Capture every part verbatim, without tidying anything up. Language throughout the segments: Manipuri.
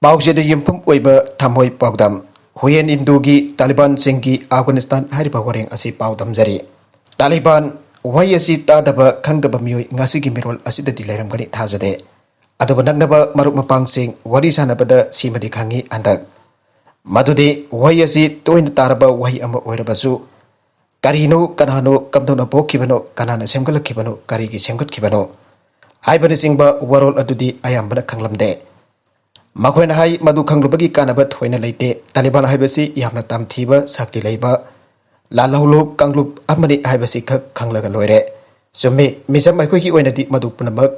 ꯄꯥꯎꯆꯦꯗ ꯌꯨꯝꯐꯝ ꯑꯣꯏꯕ ꯊꯝꯃꯣꯏ ꯄꯥꯎꯗꯝ꯫ ꯍꯨꯌꯦꯟ ꯏꯟꯗꯨꯒꯤ ꯇꯥꯂꯤꯕꯥꯟꯁꯤꯡꯒꯤ ꯑꯐꯒꯥꯅꯤꯁꯇꯥꯟ ꯍꯥꯏꯔꯤꯕ ꯋꯥꯔꯦꯡ ꯑꯁꯤ ꯄꯥꯎꯗꯝꯖꯔꯤ꯫ ꯇꯥꯂꯤꯕꯥꯟ ꯋꯥꯍꯩ ꯑꯁꯤ ꯇꯥꯗꯕ ꯈꯪꯗꯕ ꯃꯤꯑꯣꯏ ꯉꯁꯤꯒꯤ ꯃꯤꯔꯣꯜ ꯑꯁꯤꯗꯗꯤ ꯂꯩꯔꯝꯒꯅꯤ ꯊꯥꯖꯗꯦ꯫ ꯑꯗꯨꯕꯨ ꯅꯛꯅꯕ ꯃꯔꯨꯞ ꯃꯄꯥꯡꯁꯤꯡ ꯋꯥꯔꯤ ꯁꯥꯟꯅꯕꯗ ꯁꯤꯃꯗꯤ ꯈꯪꯉꯤ ꯍꯟꯗꯛ꯫ ꯃꯗꯨꯗꯤ ꯋꯥꯍꯩ ꯑꯁꯤ ꯇꯣꯏꯅ ꯇꯥꯔꯕ ꯋꯥꯍꯩ ꯑꯃ ꯑꯣꯏꯔꯕꯁꯨ, ꯀꯔꯤꯅꯣ, ꯀꯅꯥꯅꯣ, ꯀꯝꯗꯧꯅ ꯄꯣꯛꯈꯤꯕꯅꯣ, ꯀꯅꯥꯅ ꯁꯦꯝꯒꯠꯂꯛꯈꯤꯕꯅꯣ, ꯀꯔꯤꯒꯤ ꯁꯦꯝꯒꯠꯈꯤꯕꯅꯣ ꯍꯥꯏꯕꯅꯆꯤꯡꯕ ꯋꯥꯔꯣꯜ ꯑꯗꯨꯗꯤ ꯑꯌꯥꯝꯕꯅ ꯈꯪꯂꯝꯗꯦ꯫ ꯃꯈꯣꯏꯅ ꯍꯥꯏ, ꯃꯗꯨ ꯈꯪꯂꯨꯕꯒꯤ ꯀꯥꯟꯅꯕ ꯊꯣꯏꯅ ꯂꯩꯇꯦ꯫ ꯇꯥꯂꯤꯕꯥꯟ ꯍꯥꯏꯕꯁꯤ ꯌꯥꯝꯅ ꯇꯝꯊꯤꯕ, ꯁꯛꯇꯤ ꯂꯩꯕ ꯂꯥꯜꯍꯧꯂꯨꯞ ꯀꯥꯡꯂꯨꯞ ꯑꯃꯅꯤ ꯍꯥꯏꯕꯁꯤ ꯈꯛ ꯈꯪꯂꯒ ꯂꯣꯏꯔꯦ꯫ ꯆꯨꯝꯃꯤ, ꯃꯤꯆꯝ ꯑꯩꯈꯣꯏꯒꯤ ꯑꯣꯏꯅꯗꯤ ꯃꯗꯨ ꯄꯨꯝꯅꯃꯛ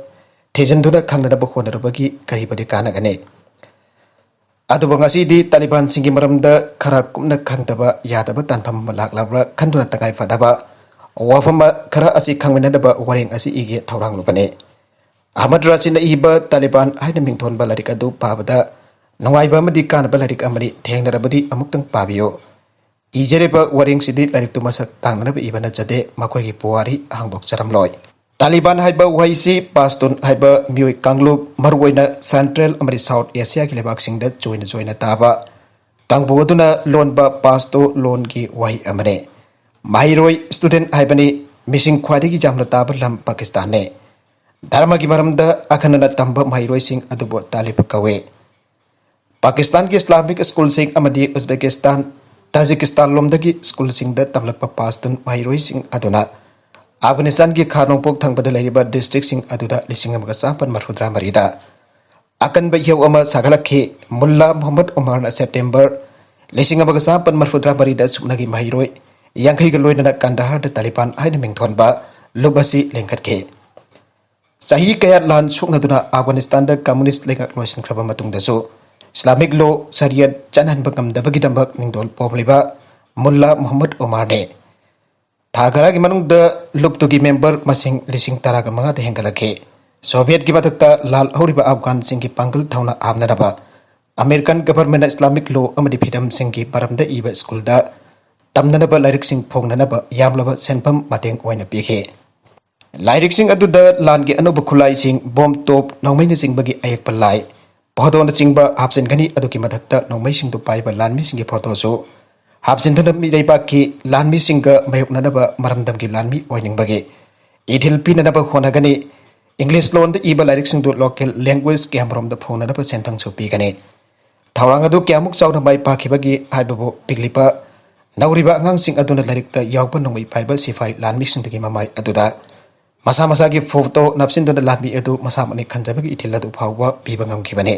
ꯊꯤꯖꯤꯟꯗꯨꯅ ꯈꯪꯅꯅꯕ ꯍꯣꯠꯅꯔꯨꯕꯒꯤ ꯀꯔꯤꯕꯨꯗꯤ ꯀꯥꯟꯅꯒꯅꯤ? ꯑꯗꯨꯕꯨ ꯉꯁꯤꯗꯤ ꯇꯥꯂꯤꯕꯥꯟꯁꯤꯡꯒꯤ ꯃꯔꯝꯗ ꯈꯔ ꯀꯨꯞꯅ ꯈꯪꯗꯕ ꯌꯥꯗꯕ ꯇꯥꯟꯐꯝ ꯑꯃ ꯂꯥꯛꯂꯕ꯭ꯔꯥ ꯈꯟꯗꯨꯅ ꯇꯉꯥꯏ ꯐꯗꯕ ꯋꯥꯐꯝ ꯈꯔ ꯑꯁꯤ ꯈꯪꯃꯤꯟꯅꯅꯕ ꯋꯥꯔꯦꯡ ꯑꯁꯤ ꯏꯒꯦ ꯊꯧꯔꯥꯡꯂꯨꯕꯅꯤ꯫ ꯑꯍꯃꯗ ꯔꯥꯁꯤꯅ ꯏꯕ ꯇꯥꯂꯤꯕꯥꯟ ꯍꯥꯏꯅ ꯃꯤꯡꯊꯣꯟꯕ ꯂꯥꯏꯔꯤꯛ ꯑꯗꯨ ꯄꯥꯕꯗ ꯅꯨꯡꯉꯥꯏꯕ ꯑꯃꯗꯤ ꯀꯥꯟꯅꯕ ꯂꯥꯏꯔꯤꯛ ꯑꯃꯅꯤ꯫ ꯊꯦꯡꯅꯔꯕꯗꯤ ꯑꯃꯨꯛꯇꯪ ꯄꯥꯕꯤꯌꯨ꯫ ꯏꯖꯔꯤꯕ ꯋꯥꯔꯦꯡꯁꯤꯗꯤ ꯂꯥꯏꯔꯤꯛꯇꯨ ꯃꯁꯛ ꯇꯥꯡꯅꯅꯕ ꯏꯕ ꯅꯠꯆꯗꯦ, ꯃꯈꯣꯏꯒꯤ ꯄꯨꯋꯥꯔꯤ ꯍꯥꯡꯗꯣꯛꯆꯔꯝꯂꯣꯏ꯫ ꯇꯥꯂꯤꯕꯥꯟ ꯍꯥꯏꯕ ꯋꯥꯍꯩꯁꯤ ꯄꯥꯁꯇꯨꯟ ꯍꯥꯏꯕ ꯃꯤꯑꯣꯏ ꯀꯥꯡꯂꯨꯞ, ꯃꯔꯨꯑꯣꯏꯅ ꯁꯦꯟꯇ꯭ꯔꯦꯜ ꯑꯃꯗꯤ ꯁꯥꯎꯠ ꯑꯦꯁꯤꯌꯥꯒꯤ ꯂꯩꯕꯥꯛꯁꯤꯡꯗ ꯆꯣꯏꯅ ꯆꯣꯏꯅ ꯇꯥꯕ ꯀꯥꯡꯕꯨ ꯑꯗꯨꯅ ꯂꯣꯟꯕ ꯄꯥꯁꯇꯣ ꯂꯣꯟꯒꯤ ꯋꯥꯍꯩ ꯑꯃꯅꯤ꯫ ꯃꯍꯩꯔꯣꯏ, ꯁ꯭ꯇꯨꯗꯦꯟꯠ ꯍꯥꯏꯕꯅꯤ꯫ ꯃꯤꯁꯤꯡ ꯈ꯭ꯋꯥꯏꯗꯒꯤ ꯌꯥꯝꯅ ꯇꯥꯕ ꯂꯝ ꯄꯥꯀꯤꯁꯇꯥꯟꯅꯤ꯫ ꯙꯔꯃꯒꯤ ꯃꯔꯝꯗ ꯑꯈꯟꯅꯅ ꯇꯝꯕ ꯃꯍꯩꯔꯣꯏꯁꯤꯡ ꯑꯗꯨꯕꯨ ꯇꯥꯂꯤꯕ ꯀꯧꯏ꯫ ꯄꯥꯀꯤꯁꯇꯥꯟꯒꯤ ꯏꯁꯂꯥꯃꯤꯛ ꯁ꯭ꯀꯨꯜꯁꯤꯡ ꯑꯃꯗꯤ ꯎꯖꯕꯦꯀꯤꯁꯇꯥꯟ, ꯇꯥꯖꯤꯀꯤꯁꯇꯥꯟ ꯂꯣꯝꯗꯒꯤ ꯁ꯭ꯀꯨꯜꯁꯤꯡꯗ ꯇꯝꯂꯛꯄ ꯄꯥꯁꯇꯨꯟ ꯃꯍꯩꯔꯣꯏꯁꯤꯡ ꯑꯗꯨꯅ ꯑꯐꯒꯥꯅꯤꯁꯇꯥꯟꯒꯤ ꯈꯥ ꯅꯣꯡꯄꯣꯛ ꯊꯪꯕꯗ ꯂꯩꯔꯤꯕ ꯗꯤꯁꯇ꯭ꯔꯤꯛꯁꯤꯡ ꯑꯗꯨꯗ ꯂꯤꯁꯤꯡ ꯑꯃꯒ ꯆꯥꯃꯥꯄꯟ ꯃꯔꯤꯐꯨꯇꯔꯥ ꯃꯔꯤꯗ ꯑꯀꯟꯕ ꯏꯍꯧ ꯑꯃ ꯁꯥꯒꯠꯂꯛꯈꯤ꯫ ꯃꯨꯜꯂꯥ ꯃꯨꯍꯝꯃꯗ ꯎꯃꯔꯅ ꯁꯦꯞꯇꯦꯝꯕꯔ ꯂꯤꯁꯤꯡ ꯑꯃꯒ ꯆꯥꯃꯥꯄꯟ ꯃꯔꯤꯐꯨꯇꯔꯥ ꯃꯔꯤꯗ ꯁꯨꯞꯅꯒꯤ ꯃꯍꯩꯔꯣꯏ ꯌꯥꯡꯈꯩꯒ ꯂꯣꯏꯅꯅ ꯀꯟꯗꯥꯍꯔꯗ ꯇꯥꯂꯤꯕꯥꯟ ꯍꯥꯏꯅ ꯃꯤꯡꯊꯣꯟꯕ ꯂꯨꯞ ꯑꯁꯤ ꯂꯤꯡꯈꯠꯈꯤ꯫ ꯆꯍꯤ ꯀꯌꯥ ꯂꯥꯟ ꯁꯣꯛꯅꯗꯨꯅ ꯑꯐꯒꯥꯅꯤꯁꯇꯥꯟꯗ ꯀꯝꯃꯨꯅꯤꯁꯠ ꯂꯩꯉꯥꯛ ꯂꯣꯏꯁꯤꯟꯈ꯭ꯔꯕ ꯃꯇꯨꯡꯗꯁꯨ ꯏꯁꯂꯥꯃꯤꯛ ꯂꯣ, ꯁꯔꯤꯌꯠ, ꯆꯠꯅꯍꯟꯕ ꯉꯝꯗꯕꯒꯤꯗꯃꯛ ꯃꯤꯡꯗꯣꯜ ꯄꯣꯝꯂꯤꯕ ꯃꯨꯜꯂꯥ ꯃꯨꯍꯝꯃꯗ ꯎꯃꯔꯅꯤ꯫ ꯊꯥ ꯈꯔꯒꯤ ꯃꯅꯨꯡꯗ ꯂꯨꯞꯇꯨꯒꯤ ꯃꯦꯝꯕꯔ ꯃꯁꯤꯡ ꯂꯤꯁꯤꯡ ꯇꯔꯥꯒ ꯃꯉꯥꯗ ꯍꯦꯟꯒꯠꯂꯛꯈꯤ꯫ ꯁꯣꯚꯤꯌꯦꯠꯀꯤ ꯃꯊꯛꯇ ꯂꯥꯜ ꯍꯧꯔꯤꯕ ꯑꯐꯒꯥꯟꯁꯤꯡꯒꯤ ꯄꯥꯡꯒꯜ ꯊꯧꯅꯥ ꯍꯥꯞꯅꯅꯕ ꯑꯃꯦꯔꯤꯀꯟ ꯒꯚꯔꯟꯃꯦꯟꯠꯅ ꯏꯁꯂꯥꯃꯤꯛ ꯂꯣ ꯑꯃꯗꯤ ꯐ꯭ꯔꯤꯗꯝꯁꯤꯡꯒꯤ ꯃꯔꯝꯗ ꯏꯕ ꯁ꯭ꯀꯨꯜꯗ ꯇꯝꯅꯅꯕ ꯂꯥꯏꯔꯤꯛꯁꯤꯡ ꯐꯣꯡꯅꯅꯕ ꯌꯥꯝꯂꯕ ꯁꯦꯟꯐꯝ ꯃꯇꯦꯡ ꯑꯣꯏꯅ ꯄꯤꯈꯤ꯫ ꯂꯥꯏꯔꯤꯛꯁꯤꯡ ꯑꯗꯨꯗ ꯂꯥꯟꯒꯤ ꯑꯅꯧꯕ ꯈꯨꯠꯂꯥꯏꯁꯤꯡ, ꯕꯣꯝ, ꯇꯣꯞ, ꯅꯣꯡꯃꯩꯅꯆꯤꯡꯕꯒꯤ ꯑꯌꯦꯛꯄ ꯂꯥꯏ, ꯄꯣꯗꯣꯅꯆꯤꯡꯕ ꯍꯥꯞꯆꯤꯟꯒꯅꯤ꯫ ꯑꯗꯨꯒꯤ ꯃꯊꯛꯇ ꯅꯣꯡꯃꯩꯁꯤꯡꯗꯨ ꯄꯥꯏꯕ ꯂꯥꯟꯃꯤꯁꯤꯡꯒꯤ ꯐꯣꯇꯣꯁꯨ ꯍꯥꯞꯆꯤꯟꯗꯨꯅ ꯃꯤꯔꯩꯕꯥꯛꯀꯤ ꯂꯥꯟꯃꯤꯁꯤꯡꯒ ꯃꯥꯌꯣꯛꯅꯅꯕ ꯃꯔꯝꯗꯝꯒꯤ ꯂꯥꯟꯃꯤ ꯑꯣꯏꯅꯤꯡꯕꯒꯤ ꯏꯊꯤꯜ ꯄꯤꯅꯅꯕ ꯍꯣꯠꯅꯒꯅꯤ꯫ ꯏꯪꯂꯤꯁ ꯂꯣꯟꯗ ꯏꯕ ꯂꯥꯏꯔꯤꯛꯁꯤꯡꯗꯨ ꯂꯣꯀꯦꯜ ꯂꯦꯡꯒ꯭ꯋꯦꯖ ꯀꯌꯥꯃꯔꯣꯝꯗ ꯐꯣꯡꯅꯅꯕ ꯁꯦꯟꯊꯪꯁꯨ ꯄꯤꯒꯅꯤ꯫ ꯊꯧꯔꯥꯡ ꯑꯗꯨ ꯀꯌꯥꯃꯨꯛ ꯆꯥꯎꯅ ꯃꯥꯏ ꯄꯥꯛꯈꯤꯕꯒꯦ ꯍꯥꯏꯕꯕꯨ ꯄꯤꯛꯂꯤꯕ ꯅꯧꯔꯤꯕ ꯑꯉꯥꯡꯁꯤꯡ ꯑꯗꯨꯅ ꯂꯥꯏꯔꯤꯛꯇ ꯌꯥꯎꯕ ꯅꯣꯡꯃꯩ ꯄꯥꯏꯕ ꯁꯤꯐꯥꯏ ꯂꯥꯟꯃꯤꯁꯤꯡꯗꯨꯒꯤ ꯃꯃꯥꯏ ꯑꯗꯨꯗ ꯃꯁꯥ ꯃꯁꯥꯒꯤ ꯐꯣꯇꯣ ꯅꯞꯁꯤꯟꯗꯨꯅ ꯂꯥꯟꯃꯤ ꯑꯗꯨ ꯃꯁꯥꯃꯛꯅꯤ ꯈꯟꯖꯕꯒꯤ ꯏꯊꯤꯜ ꯑꯗꯨ ꯐꯥꯎꯕ ꯄꯤꯕ ꯉꯝꯈꯤꯕꯅꯤ꯫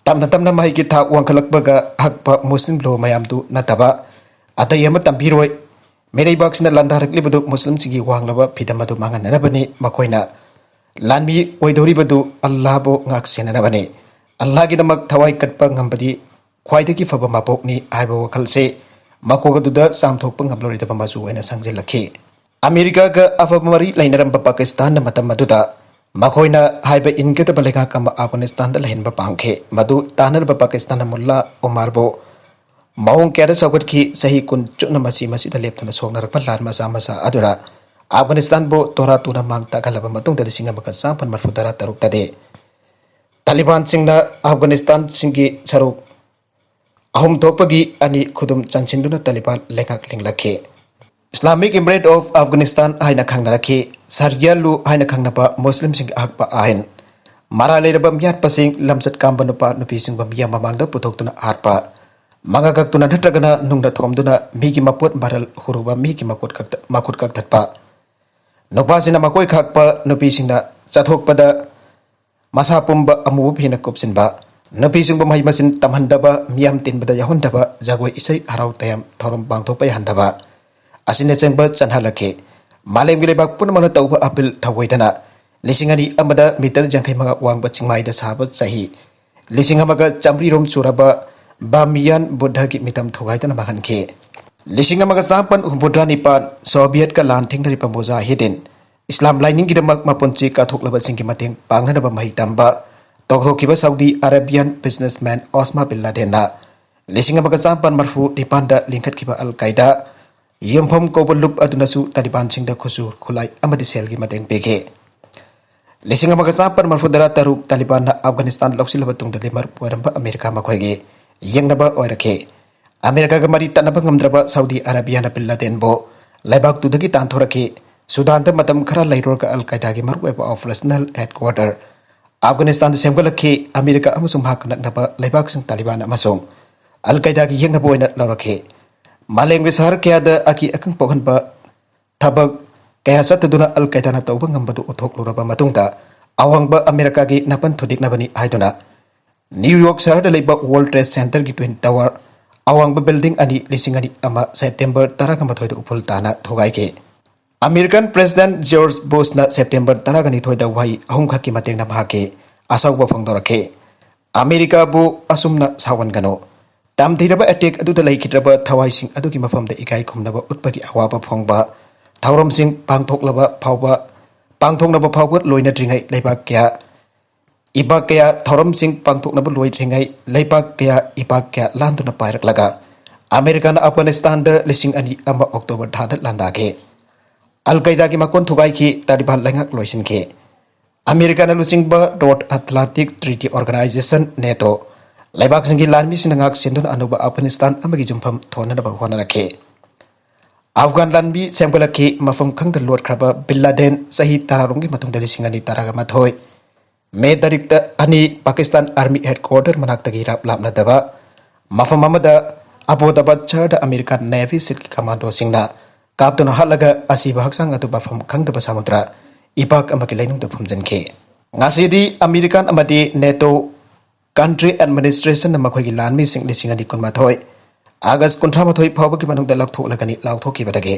ꯇꯞꯅ ꯇꯞꯅ ꯃꯍꯩꯒꯤ ꯊꯥꯛ ꯋꯥꯡꯈꯠꯂꯛꯄꯒ ꯍꯛꯄ ꯃꯨꯁꯂꯤꯝ ꯂꯣ ꯃꯌꯥꯝꯗꯨ ꯅꯠꯇꯕ ꯑꯇꯩ ꯑꯃ ꯇꯝꯕꯤꯔꯣꯏ꯫ ꯃꯤꯔꯩꯕꯥꯛꯁꯤꯅ ꯂꯥꯟꯗꯥꯔꯛꯂꯤꯕꯗꯨ ꯃꯨꯁꯂꯤꯝꯁꯤꯡꯒꯤ ꯋꯥꯡꯂꯕ ꯐꯤꯗꯝ ꯑꯗꯨ ꯃꯥꯡꯍꯟꯅꯅꯕꯅꯤ꯫ ꯃꯈꯣꯏꯅ ꯂꯥꯟꯃꯤ ꯑꯣꯏꯗꯧꯔꯤꯕꯗꯨ ꯑꯜꯂꯥꯍꯕꯨ ꯉꯥꯛ ꯁꯦꯟꯅꯅꯕꯅꯤ꯫ ꯑꯜꯂꯥꯍꯒꯤꯗꯃꯛ ꯊꯋꯥꯏ ꯀꯠꯄ ꯉꯝꯕꯗꯤ ꯈ꯭ꯋꯥꯏꯗꯒꯤ ꯐꯕ ꯃꯄꯣꯛꯅꯤ ꯍꯥꯏꯕ ꯋꯥꯈꯜꯁꯦ ꯃꯀꯣꯛ ꯑꯗꯨꯗ ꯆꯥꯝꯊꯣꯛꯄ ꯉꯝꯂꯔꯣꯏꯗꯕ ꯃꯆꯨ ꯑꯣꯏꯅ ꯁꯪꯖꯤꯜꯂꯛꯈꯤ꯫ ꯑꯃꯦꯔꯤꯀꯥꯒ ꯑꯐꯕ ꯃꯔꯤ ꯂꯩꯅꯔꯝꯕ ꯄꯥꯀꯤꯁꯇꯥꯟꯅ ꯃꯇꯝ ꯑꯗꯨꯗ ꯃꯈꯣꯏꯅ ꯍꯥꯏꯕ ꯏꯟꯒꯗꯕ ꯂꯩꯉꯥꯛ ꯑꯃ ꯑꯐꯒꯥꯅꯤꯁꯇꯥꯟꯗ ꯂꯩꯍꯟꯕ ꯄꯥꯝꯈꯤ꯫ ꯃꯗꯨ ꯇꯥꯟꯅꯅꯕ ꯄꯥꯀꯤꯁꯇꯥꯟꯅ ꯃꯨꯜꯂꯥ ꯎꯃꯥꯔꯕꯨ ꯃꯑꯣꯡ ꯀꯌꯥꯗ ꯁꯧꯒꯠꯈꯤ꯫ ꯆꯍꯤ ꯀꯨꯟ ꯆꯨꯞꯅ ꯃꯁꯤ ꯃꯁꯤꯗ ꯂꯦꯞꯇꯅ ꯁꯣꯛꯅꯔꯛꯄ ꯂꯥꯟ ꯃꯆꯥ ꯃꯆꯥ ꯑꯗꯨꯅ ꯑꯐꯒꯥꯅꯤꯁꯇꯥꯟꯕꯨ ꯇꯣꯔꯥ ꯇꯨꯅ ꯃꯥꯡ ꯇꯥꯛꯍꯜꯂꯕ ꯃꯇꯨꯡꯗ ꯂꯤꯁꯤꯡ ꯑꯃꯒ ꯆꯥꯃꯥꯄꯟ ꯃꯔꯤꯐꯨ ꯇꯔꯥ ꯇꯔꯨꯛꯇꯗꯤ ꯇꯥꯂꯤꯕꯥꯟꯁꯤꯡꯅ ꯑꯐꯒꯥꯅꯤꯁꯇꯥꯟꯁꯤꯡꯒꯤ ꯁꯔꯨꯛ ꯑꯍꯨꯝ ꯊꯣꯛꯄꯒꯤ ꯑꯅꯤ ꯈꯨꯗꯨꯝ ꯆꯟꯁꯤꯟꯗꯨꯅ ꯇꯥꯂꯤꯕꯥꯟ ꯂꯩꯉꯥꯛ ꯂꯤꯡꯂꯛꯈꯤ꯫ ꯏꯁꯂꯥꯃꯤꯛ ꯏꯃꯤꯔꯦꯠ ꯑꯣꯐ ꯑꯐꯒꯥꯅꯤꯁꯇꯥꯟ ꯍꯥꯏꯅ ꯈꯪꯅꯔꯛꯈꯤ꯫ ꯁꯥꯔꯤꯌꯥ ꯂꯨ ꯍꯥꯏꯅ ꯈꯪꯅꯕ ꯃꯨꯁꯂꯤꯝꯁꯤꯡꯒꯤ ꯑꯍꯛꯄ ꯑꯥꯏꯟ, ꯃꯔꯥꯜ ꯂꯩꯔꯕ ꯃꯤꯌꯥꯠꯄꯁꯤꯡ, ꯂꯝꯆꯠ ꯀꯥꯝꯕ ꯅꯨꯄꯥ ꯅꯨꯄꯤꯁꯤꯡꯕꯨ ꯃꯤꯌꯥꯝ ꯃꯃꯥꯡꯗ ꯄꯨꯊꯣꯛꯇꯨꯅ ꯍꯥꯠꯄ, ꯃꯉꯥ ꯀꯛꯇꯨꯅ ꯅꯠꯇ꯭ꯔꯒꯅ ꯅꯨꯡꯅ ꯊꯣꯝꯗꯨꯅ ꯃꯤꯒꯤ ꯃꯄꯣꯠ ꯃꯔꯜ ꯍꯨꯔꯨꯕ, ꯃꯤꯒꯤ ꯃꯈꯨꯠ ꯀꯛꯊ-, ꯃꯈꯨꯠ ꯀꯛꯊꯠꯄ, ꯅꯨꯄꯥꯁꯤꯡꯅ ꯃꯀꯣꯏ ꯈꯥꯛꯄ, ꯅꯨꯄꯤꯁꯤꯡꯅ ꯆꯠꯊꯣꯛꯄꯗ ꯃꯁꯥ ꯄꯨꯝꯕ ꯑꯃꯨꯕ ꯐꯤꯅ ꯀꯨꯞꯁꯤꯟꯕ, ꯅꯨꯄꯤꯁꯤꯡꯕꯨ ꯃꯍꯩ ꯃꯁꯤꯡ ꯇꯝꯍꯟꯗꯕ, ꯃꯤꯌꯥꯝ ꯇꯤꯟꯕꯗ ꯌꯥꯎꯍꯟꯗꯕ, ꯖꯒꯣꯏ ꯏꯁꯩ ꯍꯔꯥꯎ ꯇꯌꯥꯝ ꯊꯧꯔꯝ ꯄꯥꯡꯊꯣꯛꯄ ꯌꯥꯍꯟꯗꯕ ꯑꯁꯤꯅꯆꯤꯡꯕ ꯆꯠꯅꯍꯜꯂꯛꯈꯤ꯫ ꯃꯥꯂꯦꯝꯒꯤ ꯂꯩꯕꯥꯛ ꯄꯨꯝꯅꯃꯛꯅ ꯇꯧꯕ ꯑꯄꯤꯜ ꯊꯧꯑꯣꯏꯗꯅ ꯂꯤꯁꯤꯡ ꯑꯅꯤ ꯑꯃꯗ ꯃꯤꯇꯔ ꯌꯥꯡꯈꯩ ꯃꯉꯥ ꯋꯥꯡꯕ ꯆꯤꯡꯃꯥꯏꯗ ꯁꯥꯕ ꯆꯍꯤ ꯂꯤꯁꯤꯡ ꯑꯃꯒ ꯆꯥꯃꯔꯤ ꯔꯣꯝ ꯁꯨꯔꯕ ꯕꯥꯃꯤꯌꯥꯟ ꯕꯨꯗꯙꯒꯤ ꯃꯤꯇꯝ ꯊꯨꯒꯥꯏꯗꯨꯅ ꯃꯥꯡꯍꯟꯈꯤ꯫ ꯂꯤꯁꯤꯡ ꯑꯃꯒ ꯆꯥꯃꯥꯄꯟ ꯍꯨꯝꯐꯨꯇꯔꯥ ꯅꯤꯄꯥꯟ ꯁꯣꯚꯤꯌꯦꯠꯀ ꯂꯥꯟ ꯊꯦꯡꯅꯔꯤꯕ ꯃꯨꯖꯥꯍꯤꯗꯤꯟ ꯏꯁꯂꯥꯝ ꯂꯥꯏꯅꯤꯡꯒꯤꯗꯃꯛ ꯃꯄꯨꯟꯁꯤ ꯀꯠꯊꯣꯛꯂꯕꯁꯤꯡꯒꯤ ꯃꯇꯦꯡ ꯄꯥꯡꯅꯅꯕ ꯃꯍꯩ ꯇꯝꯕ ꯇꯧꯊꯣꯛꯈꯤꯕ ꯁꯥꯎꯗꯤ ꯑꯔꯦꯕꯤꯌꯥꯟ ꯕꯤꯖꯤꯅꯦꯁꯃꯦꯟ ꯑꯣꯁꯃꯥ ꯕꯤꯟ ꯂꯥꯗꯦꯟꯅ ꯂꯤꯁꯤꯡ ꯑꯃꯒ ꯆꯥꯃꯥꯄꯟ ꯃꯔꯤꯐꯨ ꯅꯤꯄꯥꯟꯗ ꯂꯤꯡꯈꯠꯈꯤꯕ ꯑꯜ ꯀꯥꯏꯗꯥ ꯌꯨꯝꯐꯝ ꯀꯧꯕ ꯂꯨꯞ ꯑꯗꯨꯅꯁꯨ ꯇꯥꯂꯤꯕꯥꯟꯁꯤꯡꯗ ꯈꯨꯠꯁꯨ ꯈꯨꯠꯂꯥꯏ ꯑꯃꯗꯤ ꯁꯦꯜꯒꯤ ꯃꯇꯦꯡ ꯄꯤꯈꯤ꯫ ꯂꯤꯁꯤꯡ ꯑꯃꯒ ꯆꯥꯃꯥꯄꯟ ꯃꯔꯤꯐꯨꯇꯔꯥ ꯇꯔꯨꯛ ꯇꯥꯂꯤꯕꯥꯟꯅ ꯑꯐꯒꯥꯅꯤꯁꯇꯥꯟ ꯂꯧꯁꯤꯜꯂꯕ ꯇꯨꯡꯗꯗꯤ ꯃꯔꯨꯞ ꯑꯣꯏꯔꯝꯕ ꯑꯃꯦꯔꯤꯀꯥ ꯃꯈꯣꯏꯒꯤ ꯌꯦꯡꯅꯕ ꯑꯣꯏꯔꯛꯈꯤ꯫ ꯑꯃꯦꯔꯤꯀꯥꯒ ꯃꯔꯤ ꯇꯠꯅꯕ ꯉꯝꯗ꯭ꯔꯕ ꯁꯥꯎꯗꯤ ꯑꯔꯥꯕꯤꯌꯥꯅ ꯕꯤꯟ ꯂꯥꯗꯦꯟꯕꯨ ꯂꯩꯕꯥꯛꯇꯨꯗꯒꯤ ꯇꯥꯟꯊꯣꯔꯛꯈꯤ꯫ ꯁꯨꯗꯥꯟꯗ ꯃꯇꯝ ꯈꯔ ꯂꯩꯔꯨꯔꯒ ꯑꯜ ꯀꯥꯏꯗꯥꯒꯤ ꯃꯔꯨꯑꯣꯏꯕ ꯑꯣꯄꯔꯦꯁꯅꯦꯜ ꯍꯦꯗꯀ꯭ꯋꯥꯇꯔ ꯑꯐꯒꯥꯅꯤꯁꯇꯥꯟꯗ ꯁꯦꯝꯒꯠꯂꯛꯈꯤ꯫ ꯑꯃꯦꯔꯤꯀꯥ ꯑꯃꯁꯨꯡ ꯃꯍꯥꯛꯀ ꯅꯛꯅꯕ ꯂꯩꯕꯥꯛꯁꯤꯡ ꯇꯥꯂꯤꯕꯥꯟ ꯑꯃꯁꯨꯡ ꯑꯜ ꯀꯥꯏꯗꯥꯒꯤ ꯌꯦꯡꯅꯕ ꯑꯣꯏꯅ ꯂꯧꯔꯛꯈꯤ꯫ ꯃꯥꯂꯦꯝꯒꯤ ꯁꯍꯔ ꯀꯌꯥꯗ ꯑꯀꯤ ꯑꯈꯪ ꯄꯣꯛꯍꯟꯕ ꯊꯕꯛ ꯀꯌꯥ ꯆꯠꯇꯗꯨꯅ ꯑꯜ ꯀꯥꯏꯗꯥꯅ ꯇꯧꯕ ꯉꯝꯕꯗꯨ ꯎꯠꯊꯣꯛꯂꯨꯔꯕ ꯃꯇꯨꯡꯗ, ꯑꯋꯥꯡꯕ ꯑꯃꯦꯔꯤꯀꯥꯒꯤ ꯅꯥꯄꯟ ꯊꯨꯗꯦꯛꯅꯕꯅꯤ ꯍꯥꯏꯗꯨꯅ ꯅ꯭ꯌꯨ ꯌꯣꯔꯛ ꯁꯍꯔꯗ ꯂꯩꯕ ꯋꯥꯔꯜ ꯇ꯭ꯔꯦꯗ ꯁꯦꯟꯇꯔꯒꯤ ꯇ꯭ꯋꯤꯟ ꯇꯋꯥꯔ ꯑꯋꯥꯡꯕ ꯕꯤꯜꯗꯤꯡ ꯑꯅꯤ ꯂꯤꯁꯤꯡ ꯑꯅꯤ ꯑꯃ ꯁꯦꯞꯇꯦꯝꯕꯔ ꯇꯔꯥꯃꯥꯊꯣꯏꯗ ꯎꯐꯨꯜ ꯇꯥꯅ ꯊꯨꯒꯥꯏꯈꯤ꯫ ꯑꯃꯦꯔꯤꯀꯥꯟ ꯄ꯭ꯔꯦꯁꯤꯗꯦꯟꯠ ꯖꯣꯔꯖ ꯕꯨꯁꯅ ꯁꯦꯞꯇꯦꯝꯕꯔ ꯇꯔꯥꯅꯤꯊꯣꯏꯗ ꯋꯥꯍꯩ ꯑꯍꯨꯝꯈꯛꯀꯤ ꯃꯇꯦꯡꯅ ꯃꯍꯥꯛꯀꯤ ꯑꯁꯥꯎꯕ ꯐꯣꯡꯗꯣꯔꯛꯈꯤ꯫ "ꯑꯃꯦꯔꯤꯀꯥꯕꯨ ꯑꯁꯨꯝꯅ ꯁꯥꯎꯍꯟꯒꯅꯨ꯫ ꯇꯝꯊꯤꯔꯕ ꯑꯦꯇꯦꯛ ꯑꯗꯨꯗ ꯂꯩꯈꯤꯗ꯭ꯔꯕ ꯊꯋꯥꯏꯁꯤꯡ ꯑꯗꯨꯒꯤ ꯃꯐꯝꯗ ꯏꯀꯥꯏ ꯈꯨꯝꯅꯕ ꯎꯠꯄꯒꯤ ꯑꯋꯥꯕ ꯐꯣꯡꯕ ꯊꯧꯔꯝꯁꯤꯡ ꯄꯥꯡꯊꯣꯛꯂꯕ ꯐꯥꯎꯕ, ꯄꯥꯡꯊꯣꯛꯅꯕ ꯐꯥꯎꯕ ꯂꯣꯏꯅꯗ꯭ꯔꯤꯉꯩ ꯂꯩꯕꯥꯛ ꯀꯌꯥ, ꯏꯄꯥꯛ ꯀꯌꯥ, ꯊꯧꯔꯝꯁꯤꯡ ꯄꯥꯡꯊꯣꯛꯅꯕ ꯂꯣꯏꯗ꯭ꯔꯤꯉꯩ ꯂꯩꯕꯥꯛ ꯀꯌꯥ, ꯏꯄꯥꯛ ꯀꯌꯥ ꯂꯥꯟꯗꯨꯅ ꯄꯥꯏꯔꯛꯂꯒ ꯑꯃꯦꯔꯤꯀꯥꯅ ꯑꯐꯒꯥꯅꯤꯁꯇꯥꯟꯗ ꯂꯤꯁꯤꯡ ꯑꯅꯤ ꯑꯃ ꯑꯣꯛꯇꯣꯕꯔ ꯊꯥꯗ ꯂꯥꯟꯗꯥꯈꯤ꯫ ꯑꯜ ꯀꯥꯏꯗꯥꯒꯤ ꯃꯀꯣꯟ ꯊꯨꯒꯥꯏꯈꯤ꯫ ꯇꯥꯂꯤꯕꯥꯟ ꯂꯩꯉꯥꯛ ꯂꯣꯏꯁꯤꯟꯈꯤ꯫ ꯑꯃꯦꯔꯤꯀꯥꯅ ꯂꯨꯆꯤꯡꯕ ꯅꯣꯔꯠ ꯑꯦꯇꯂꯥꯟꯇꯤꯛ ꯇ꯭ꯔꯤꯇꯤ ꯑꯣꯔꯒꯅꯥꯏꯖꯦꯁꯟ, ꯅꯦꯇꯣ, ꯂꯩꯕꯥꯛꯁꯤꯡꯒꯤ ꯂꯥꯟꯃꯤꯁꯤꯡꯅ ꯉꯥꯛ ꯁꯦꯟꯗꯨꯅ ꯑꯅꯧꯕ ꯑꯐꯒꯥꯅꯤꯁꯇꯥꯟ ꯑꯃꯒꯤ ꯌꯨꯝꯐꯝ ꯊꯣꯟꯅꯅꯕ ꯍꯣꯠꯅꯔꯛꯈꯤ꯫ ꯑꯐꯒꯥꯟ ꯂꯥꯟꯃꯤ ꯁꯦꯝꯒꯠꯂꯛꯈꯤ꯫ ꯃꯐꯝ ꯈꯪꯗ ꯂꯣꯠꯈ꯭ꯔꯕ ꯕꯤꯟ ꯂꯥꯗꯦꯟ ꯆꯍꯤ ꯇꯔꯥꯔꯣꯝꯒꯤ ꯃꯇꯨꯡꯗ ꯂꯤꯁꯤꯡ ꯑꯅꯤ ꯇꯔꯥꯃꯥꯊꯣꯏ ꯃꯦ ꯇꯥꯔꯤꯛꯇ ꯑꯅꯤ ꯄꯥꯀꯤꯁꯇꯥꯟ ꯑꯥꯔꯃꯤ ꯍꯦꯗꯀ꯭ꯋꯥꯇꯔ ꯃꯅꯥꯛꯇꯒꯤ ꯏꯔꯥꯞ ꯂꯥꯞꯅꯗꯕ ꯃꯐꯝ ꯑꯃꯗ ꯑꯕꯣꯗꯥꯕꯥꯗ ꯁꯍꯔꯗ ꯑꯃꯦꯔꯤꯀꯥꯟ ꯅꯦꯚꯤ ꯁꯤꯜꯒꯤ ꯀꯃꯥꯟꯗꯣꯁꯤꯡꯅ ꯀꯥꯞꯇꯨꯅ ꯍꯥꯠꯂꯒ ꯑꯁꯤꯕ ꯍꯛꯆꯥꯡ ꯑꯗꯨ ꯃꯐꯝ ꯈꯪꯗꯕ ꯁꯃꯨꯗ꯭ꯔ ꯏꯄꯥꯛ ꯑꯃꯒꯤ ꯂꯩꯅꯨꯡꯗ ꯐꯨꯝꯖꯤꯟꯈꯤ꯫ ꯉꯁꯤꯗꯤ ꯑꯃꯦꯔꯤꯀꯥꯟ ꯑꯃꯗꯤ ꯅꯦꯇꯣ ꯀꯟꯇ꯭ꯔꯤ ꯑꯦꯗꯃꯤꯅꯤꯁꯇ꯭ꯔꯦꯁꯟꯅ ꯃꯈꯣꯏꯒꯤ ꯂꯥꯟꯃꯤꯁꯤꯡ ꯂꯤꯁꯤꯡ ꯑꯅꯤ ꯀꯨꯟꯃꯥꯊꯣꯏ ꯑꯥꯒꯁ ꯀꯨꯟꯊ꯭ꯔꯥ ꯃꯥꯊꯣꯏ ꯐꯥꯎꯕꯒꯤ ꯃꯅꯨꯡꯗ ꯂꯧꯊꯣꯛꯂꯒꯅꯤ ꯂꯥꯎꯊꯣꯛꯈꯤꯕꯗꯒꯤ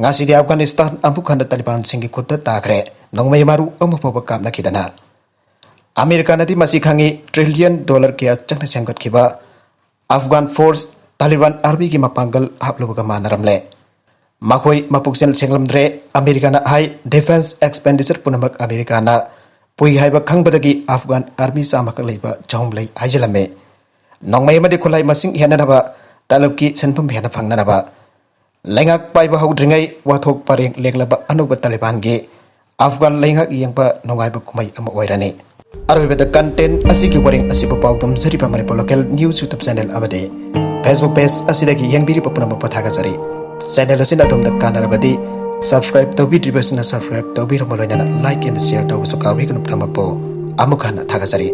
ꯉꯁꯤꯗꯤ ꯑꯐꯒꯥꯅꯤꯁꯇꯥꯟ ꯑꯃꯨꯛ ꯍꯟꯅ ꯇꯥꯂꯤꯕꯥꯟꯁꯤꯡꯒꯤ ꯈꯨꯠꯇ ꯇꯥꯈ꯭ꯔꯦ꯫ ꯅꯣꯡꯃꯩ ꯃꯔꯨ ꯑꯃ ꯐꯥꯎꯕ ꯀꯥꯞꯅꯈꯤꯗꯅ꯫ ꯑꯃꯦꯔꯤꯀꯥꯅꯗꯤ ꯃꯁꯤ ꯈꯪꯏ꯫ ꯇ꯭ꯔꯤꯂꯤꯌꯟ ꯗꯣꯂꯔ ꯀꯌꯥ ꯆꯪꯅ ꯁꯦꯝꯒꯠꯈꯤꯕ ꯑꯐꯒꯥꯟ ꯐꯣꯔꯁ ꯇꯥꯂꯤꯕꯥꯟ ꯑꯥꯔꯃꯤꯒꯤ ꯃꯄꯥꯡꯒꯜ ꯍꯥꯞꯂꯨꯕꯒ ꯃꯥꯟꯅꯔꯝꯂꯦ꯫ ꯃꯈꯣꯏ ꯃꯄꯨꯛꯆꯦꯜ ꯁꯦꯡꯂꯝꯗ꯭ꯔꯦ꯫ ꯑꯃꯦꯔꯤꯀꯥꯅ ꯍꯥꯏ, ꯗꯤꯐꯦꯟꯁ ꯑꯦꯛꯁꯄꯦꯟꯗꯤꯆꯔ ꯄꯨꯝꯅꯃꯛ ꯑꯃꯦꯔꯤꯀꯥꯅ ꯄꯨꯏ ꯍꯥꯏꯕ ꯈꯪꯕꯗꯒꯤ ꯑꯐꯒꯥꯟ ꯑꯥꯔꯃꯤ ꯆꯥꯝꯃꯈꯛ ꯂꯩꯕ ꯆꯍꯨꯝ ꯂꯩ ꯍꯥꯏꯖꯤꯜꯂꯝꯃꯤ꯫ ꯅꯣꯡꯃꯩ ꯑꯃꯗꯤ ꯈꯨꯠꯂꯥꯏ ꯃꯁꯤꯡ ꯍꯦꯟꯅꯅꯕ, ꯇꯂꯕꯀꯤ ꯁꯦꯟꯐꯝ ꯍꯦꯟꯅ ꯐꯪꯅꯅꯕ, ꯂꯩꯉꯥꯛ ꯄꯥꯏꯕ ꯍꯧꯗ꯭ꯔꯤꯉꯩ ꯋꯥꯊꯣꯛ ꯄꯔꯦꯡ ꯂꯦꯡꯂꯕ ꯑꯅꯧꯕ ꯇꯥꯂꯤꯕꯥꯟꯒꯤ ꯑꯐꯒꯥꯟ ꯂꯩꯉꯥꯛ ꯌꯦꯡꯕ ꯅꯨꯡꯉꯥꯏꯕ ꯀꯨꯝꯍꯩ ꯑꯃ ꯑꯣꯏꯔꯅꯤ꯫ ꯑꯔꯣꯏꯕꯗ content ꯑꯁꯤꯒꯤ ꯋꯥꯔꯦꯡ ꯑꯁꯤꯕꯨ ꯄꯥꯎꯗꯝꯖꯔꯤꯕ Manipur local news YouTube channel ꯑꯃꯗꯤ Facebook page ꯑꯁꯤꯗꯒꯤ ꯌꯦꯡꯕꯤꯔꯤꯕ ꯄꯨꯝꯅꯃꯛꯄꯨ ꯊꯥꯒꯠꯆꯔꯤ꯫ Channel ꯑꯁꯤꯅ ꯑꯗꯣꯝꯗ ꯀꯥꯟꯅꯔꯕꯗꯤ subscribe ꯇꯧꯕꯤꯗ꯭ꯔꯤꯕꯁꯤꯡꯅ subscribe ꯇꯧꯕꯤꯔꯝꯕ, ꯂꯣꯏꯅꯅ like and share ꯇꯧꯕꯁꯨ ꯀꯥꯎꯕꯤꯒꯅꯨ꯫ ꯄꯨꯝꯅꯃꯛꯄꯨ ꯑꯃꯨꯛ ꯍꯟꯅ ꯊꯥꯒꯠꯆꯔꯤ꯫